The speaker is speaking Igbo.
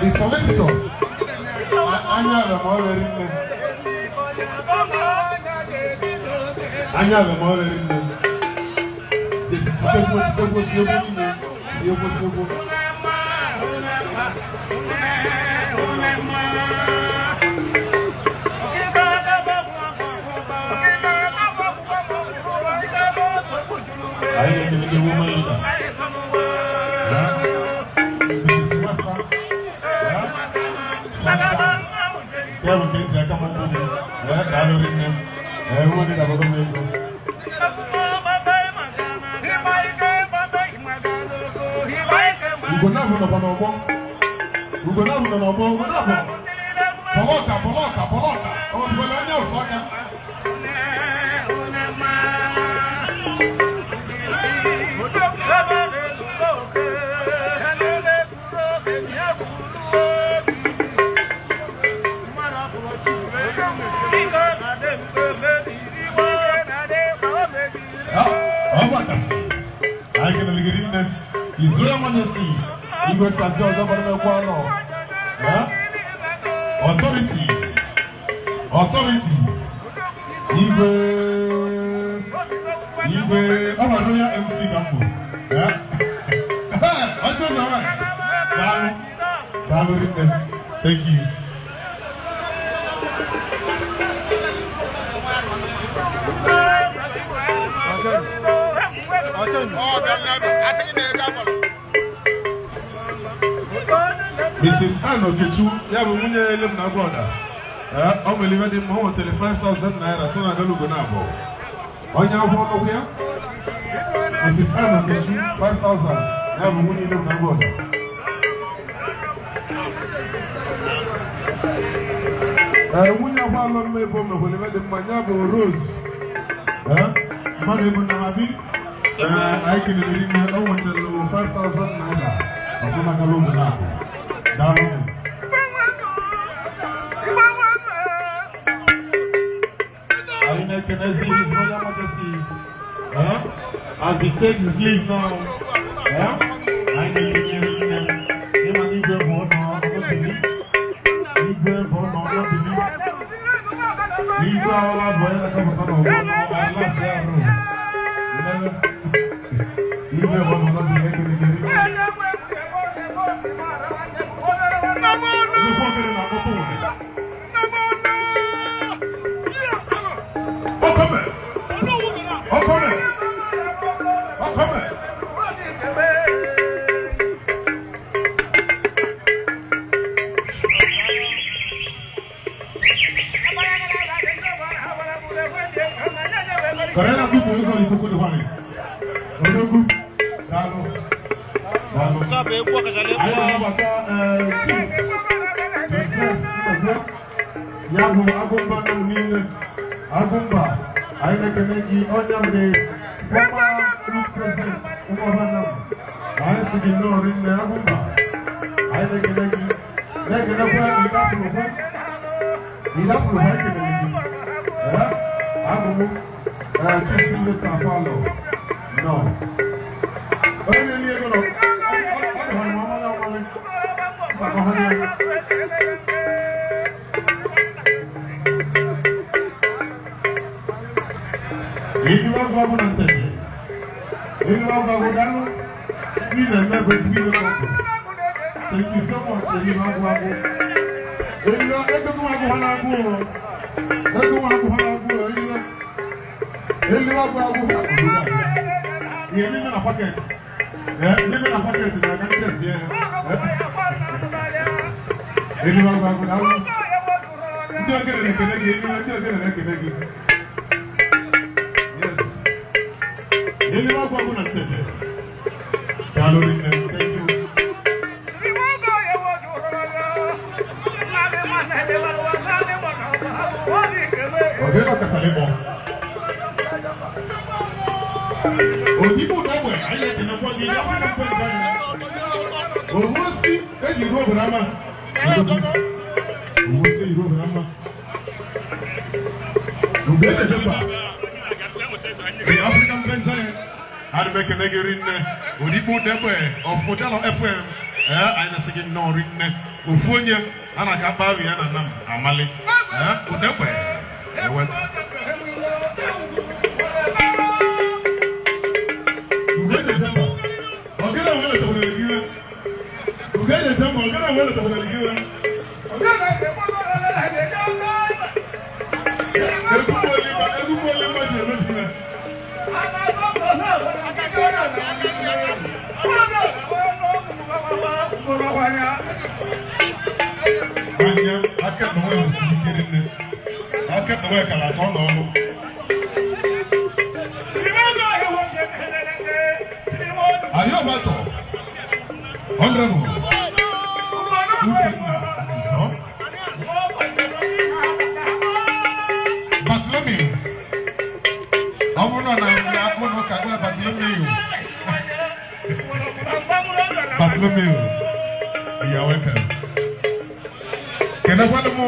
The solicitor, anya abịa ma ọ rere nne. Anya abịa ma ọ rere nne. Titekwu titekwu tiekwu niile tiekwu tiekwu. Anyị na-ekele the woman leader. Ya. Mrs. Wasa. Ya. Sasa. Ya bụ nke ntị aka m ụkwụ m. Ya daalụ rinne. Ya woman leader bụ gọọmenti ego. Ugo na-abụ nọkwa n'ọgbọ. Ugo na-abụ nọ n'ọgbọ. Ugo na-abụ. Bọlọka bọlọka bọlọka. Ọ sịkwala onye ụsọ aka. Ọ bụ akasị. Anyị kelere gị rinne. His Royal Majesty, Igwe Sazi ọzọ gbara n'ekwu anọ. Authority. Authority. Igwe. Igwe. Ọ bụ Royal MC ka m bụ. Ọjọ́ ụzọ nwanyị. Daalụ. Daalụ rinne. Thank you. Mrs. Ann Okechu, ya bụ nwunye ele m na brọda. Ọ nwere ihe dị mma, o nwetara 5,000 naira so na Galugo na abụọ. Onye akwụkwọ ọnụkwụ ya? Mrs. Ann Okechu, 5,000, ya bụ nwunye ele m na brọda. Nwunye akwa alọ mma ebo mekwere ihe dị mma, ya bụ Rose. Mmadụ ebu na abi. Anyị kelere ime, o nwetara 5,000 naira ọsọ na Galugo na abụọ. Daalụ. Anyị na-ekenezi His Royal Majesty as he takes his leave now. Anyị na-ekenye nne ịma na igwe bụ ọnọ ọnọdịli. Igwe bụ ọnọ ọnọdịli. Igwe ọla bụ onye na-akọpụta n'ọgbọ alasị arụ. Igwe bụ ọnọ ọnọdịli ekele gị. Nnukwu obere na-akpọtụ ụdị. Ọkọme! Ọkọme! Ọkọme! Kọrọ na biko ego ikuku dị hwanị. Odogwu, daalụ. Daalụ. Anyị na-anabata Chief Joseph Nnekwe. Ya bụ Agụmba nọ niile. Agụmba, anyị na-ekene gị onye bụ the former youth president Ụmụọba. Anyị sị gị nnọọ rinne Agụmba. Anyị na-ekene gị. Na-ekenekwa Ịdapụrụkwa. Ịdapụrụkwa ekelere gị. Agụmụ, Chief Sylvester Apollo. Nnọọ. Onye na-eli ego nọ, ọ dị ha ọmali ọmali. Mkpakọ ha niile. Èyí wá gbọ́ ọmọ náà tẹ̀lé. Èyí wá gbọ́ ọmọ dánú. Bí ilẹ̀ mẹ́gbẹ̀ẹ́ sí ilé kọ̀ọ̀kan. Thank you so much. Èyí wá gbọ́ ọmọ. Èyí wá ego wá gbọ́ wọn náà gbọ́ ọ. Ego wá gbọ́ wọn náà gbọ́ ọ. Èyí wá. Èyí wá gbọ́ ọmọ náà gbọ́ ọ. Ìyẹn nínú na pocket. Ẹ nínú na pocket na aka chest yẹn. Èyí wá gbọ́ ọmọ náà. Ndị ogene na-ekele gị. Èyí wá ndị ogene na-ekele gị. Yes. Èyí wá gbọ́ ọmọ náà tẹ̀tẹ̀. Daalụ rinne. Thank you. Ọ̀gẹ́ náà kàtàlẹ́ bọ̀. Òdìbò dọ́gbẹ̀ ayé ẹ̀kẹ́nẹ́kọ́ gị ya fún ẹ̀kọ́ ìjà yẹn. Òwú sí eji ruo obodo ama. Òwú sí eji ruo obodo ama. Mgbe e na-ejekwa, the African Giant, ana m ekele gị rinne, Odigbo Degbe of Modelo FM. Ee, anyị na-asị gị nnọọ rinne. Ofu onye a na-aka akpa ahụ ya na nam amali. Ee, udekwe. Ewe. Uge Desemba. Ọgịnị onwe letakwara gị iwe? Uge Desemba, ọgịnị onwe letakwara gị iwe? Egwugwu ole mma ji emebi iwe? Anya aka na nwa bụ ike nne. Aka na nwa kara aka ọ nọ ọrụ. Anyị ọbatọ. Honorable Uchenna Nzọ. Bartholomew. Ọ bụrụ na na ụlọ ụka gwa Bartholomew. Bartholomew. You are welcome. Kenekwanụ m.